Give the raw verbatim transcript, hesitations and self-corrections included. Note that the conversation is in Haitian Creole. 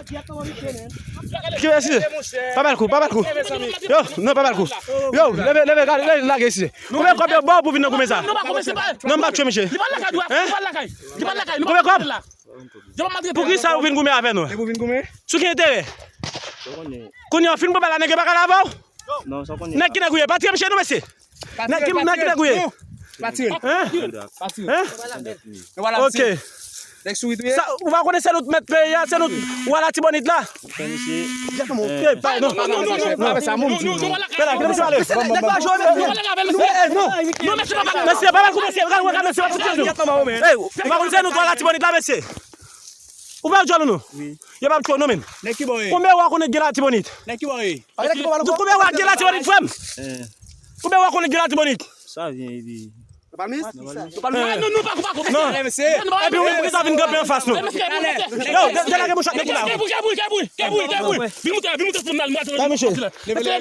Ki resi? Pa ba l kou, pa ba l kou. Yo, non, pa ba l kou. Yo, leve, leve, gade, leve, lage isi. Konbyen kòb yo ba w pou vin nan goumen sa? Non, pa kòb, se pa. Non, m pa tchwe misye. Li pa lakay, li pa lakay. Li pa lakay. Konbyen kòb? Pou ki sa ou vin goumen avè nou? E pou vin goumen? Sou ki enterè? Kounye a, fin pou bal la, nèg yo pa ka lave w? Non, sa konnen. Nèg ki nèg ou ye? Pa tire misye non, mesye. Nèg ki, nèg ki nèg ou ye? Pa tire. Hein? Pa tire. Hein? Ok. Nèg souri tou ye. Sa, ou pa konnen se nou t mèt peyi a, se nou t wa Latibonit la. Fè misye. Ey, pa, non. Non, non, non, non, non. Fè la, kite misye ale. Nèg pa jwe, mesye. Mesye, pa mal kou, mesye, pa mal kou, mesye, pa mal kou. Ey, ou pa konnen se nou t wa Latibonit la, mesye. Ou pa jwe nou, non? Wi. Yo pa tchwe non, men. Nèg ki bò ye? Konbyen wa konnen gen Latibonit? Nèg ki bò ye? Konbyen wa gen Latibonit, frè m? Konbyen wa konnen gen Latibonit? Sa vyen epi. Palmis? Non, non, non, pa kou, pa kou. Non. Epi ou menm, poukisa w vin kanpe anfas nou? Yo, de- delage mouchak nan kou la. Kèbouy, kèbouy, kèbouy, kèbouy, kèbouy. Vin moute, vin moute pou m nan. Ay, mesye.